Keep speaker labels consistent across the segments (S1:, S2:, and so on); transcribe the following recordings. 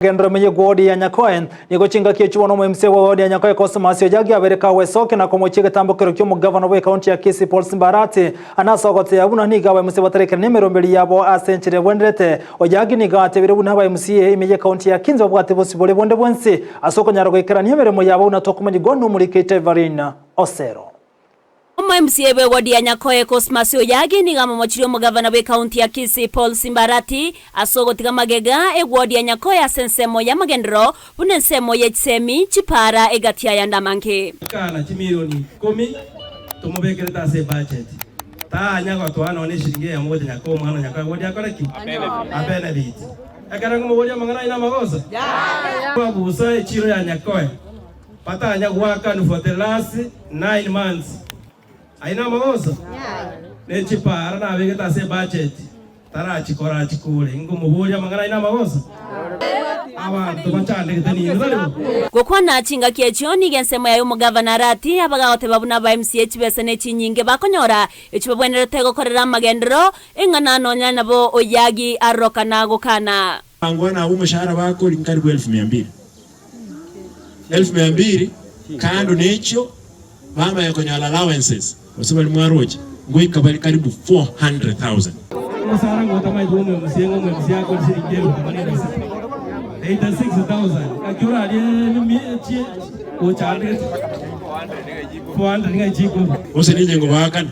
S1: Genderero ime y'egwodi ya Nyakoe. Nigo chingaki echio bono omo-MC bw'egwodi ya Nyakoe Cosmas Oyagi abeire kagwesokia na komochia egetambokero ki'omogavana bw'ekaunti ya Kisii Paul Simba Arati ane ase ogotebia buna nigo aba-MC batarekerania emeromberi yabo ase enchera ebwenerete. Oyagi nigo atebire buna aba-MC ime y'ekaunti ya Kinsi babwate bosibore bonde bwensi ase okonyara goikerania emeremo yabo buna tokomanyigwa nomorikei Everine Osero.
S2: Omo-MCA bw'ewodi ya Nyakoe Cosmas Oyagi nigo amomochirie omogavana bw'ekaunti ya Kisii Paul Simba Arati ase ogotiga magega egwodi ya Nyakoe ase ensemo y'amagenderero buna ensemo ye chisemi, chipaara, egati ayande amange.
S3: Kana chimilioni ikomi tomobekerete ase ebudget, tanya gotoa nonya neshilingi eyemo gocha Nyakoe omwana o Nyakoe egwodi akore ki? Abenefit. Ekero nkomoboria amang'ana aino amagoso? Kwabusa echiro ya Nyakoe. Batanya goakanwa for the last 9 months. Ayio namagoso? Ne chipaara nabegete ase ebudget tarachikora achikore. Inkomoboria amang'ana ayio namagoso? Abanto bachandegete ninwe tari bo?
S2: Gokwana chingaki echio nigo ensemo yaye omogavana Arati abagagoteba buna aba MCA chibesa nechinyinge bakonyora echio babwenerete gokorera amagenderero, eng'ana nonya nabo Oyagi arorokana gokana.
S4: Bangwana abwo omoshahara bakori nkaribu elfu mia mbili. Elfu mia mbili kando nechio bamanya konyora allowances gose baria mwaroche ngoika bare karibu 400,000.
S3: Omosara ngotamaete bw'omwemusia ng'a omwemusia akore chiringi elfu themanini na sita, 86,000, gaki orarie chie gochandegete 400 ng'ai chikorwa.
S4: Gose ninye ngobaakana?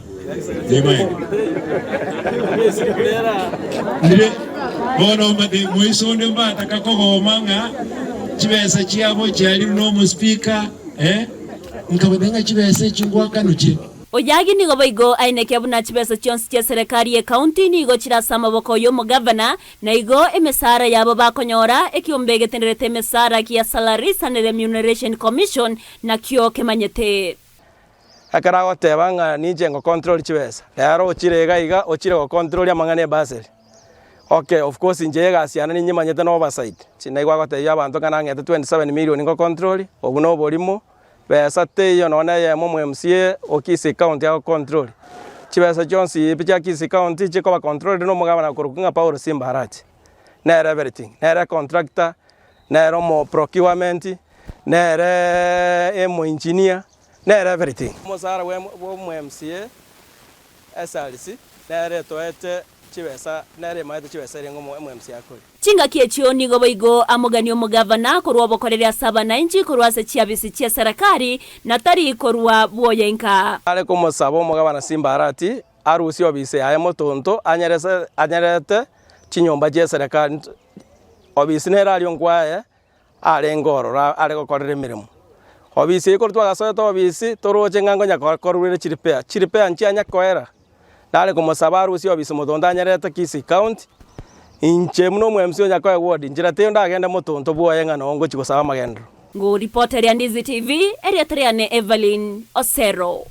S4: Nimaene. Ndire bono mbate moiso onde mbataka kogoma ng'a chibesa chiabo chiarirwe na omospika, eh, nkabatebia ng'a chibesa echi ngoakanwa chire.
S2: Oyagi nigo boigo aenekia buna chibesa chionsi chi'eserekari y'ecounty nigo chire ase amaboko y'omogavana, na igo emesara yabo bakonyora ekiombe getenderete emesara gia Salaries and Remuneration Commission nakio kemanyete.
S3: Ekero agoteba ng'a ninche ngocontrol chibesa, rero ochire iga iga ochire gocontrol amang'ana ebasari. Okay, of course inche egasi yane ninyemanyete na oversight, naigwa agotebia abanto ng'a nang'ete 27 million ngocontrol, obwo na oborimo, besa teiyo nonya na eyemo omo MCA o Kisii county agocontrol. Chibesa chionsi pi chia Kisii county chikoba controlled na omogabana okorokwa ng'a Paul Simba Arati, nere everything, nere contractor, nere omo procurement, nere emo engineer. Nere everything. Omosara bw'omo-MCA SRC nere etoete chibesa nere emaete chibesa eria omo-MCA akore.
S2: Chingaki echio nigo boigo amoganie omogavana korwa obokoreri ase abanainchi korwa ase chiabisi chi'eserekari, na tari korwa bwoye inka.
S3: Are komosaba omogavana Simba Arati arusie obisi yaye motonto anyerese anyerete chinyomba chi'eserekari obisi nere aria nkwaye arenge ororo are gokorera emeremo. Obisi eye korwa twagasoete obisi toroche ng'a ngonya korwere chirepair, chirepair nchianya koera, nare komosaba arusie obisi motonto anyerete Kisii county, inche buna omo MC onya koegwa ward, nchera teiyo ndagende motonto bwoye ng'a noo ngochia gosaba amagenderero.
S2: Ngoripoteria Ndizi TV, erieta riane Evelyn Osero.